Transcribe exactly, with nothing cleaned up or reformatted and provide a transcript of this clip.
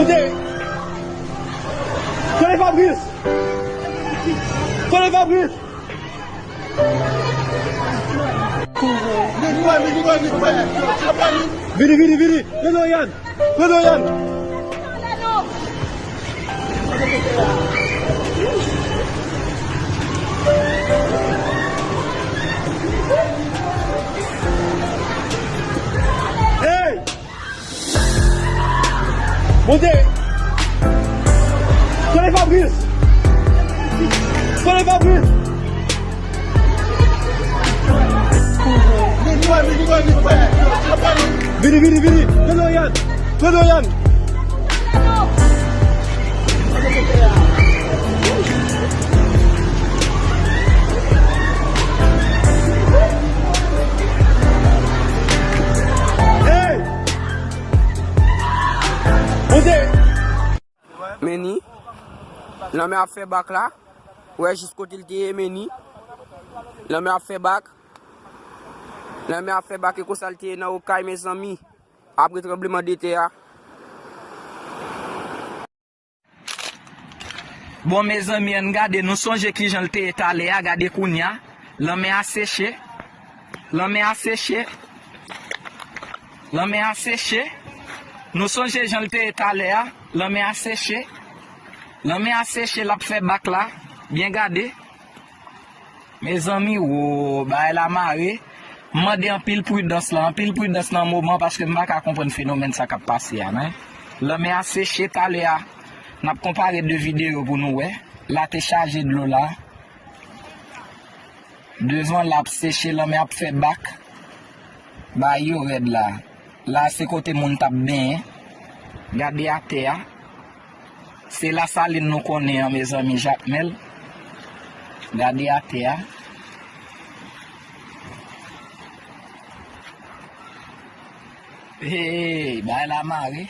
Tande! Tande Fabrice! Tande Fabrice! Vini, vini, vini! Tande Yann! Tande Yann! Hey! Monte! Tande Fabrice! Tande Fabrice! Vini, vini, vini! Tande Yann! Tande Yann! Hey! Monte! Meni. Lanmè ap fè bak la. Wè jis kote l te ye, meni. Lanmè ap fè bak. Lanmè ap fè bak e konsa l te ye nan Okay, mezanmi. Apre tranblemanntè a. Bon, mezanmi, ann gade, nou sonje kijan l te ye talè a, gade kounye a. Lanmè a seche. Lanmè a seche. Lanmè a seche. Nou sonje jan l te ye talè a. Lanmè a seche. Lanmè a seche, l ap fè bak la. Byen gade. Mezanmi, wo, bagay la mare. M mande anpil pridans la, anpil pridans nan moman, paske m pa ka konprann fenomèn sa k ap pase a, men. Lanmè a seche talè a. N ap konpare de videyo pou nou wè. La te chaje dlo la. Devan la ap seche, lanmè ap fè bak. Bagay yo rèd la. La se kote moun t ap benyen. Gade atè a. Se Lasalin nou konnen an, mezanmi, Jakmèl. Gade atè a. Hey, bagay la mare.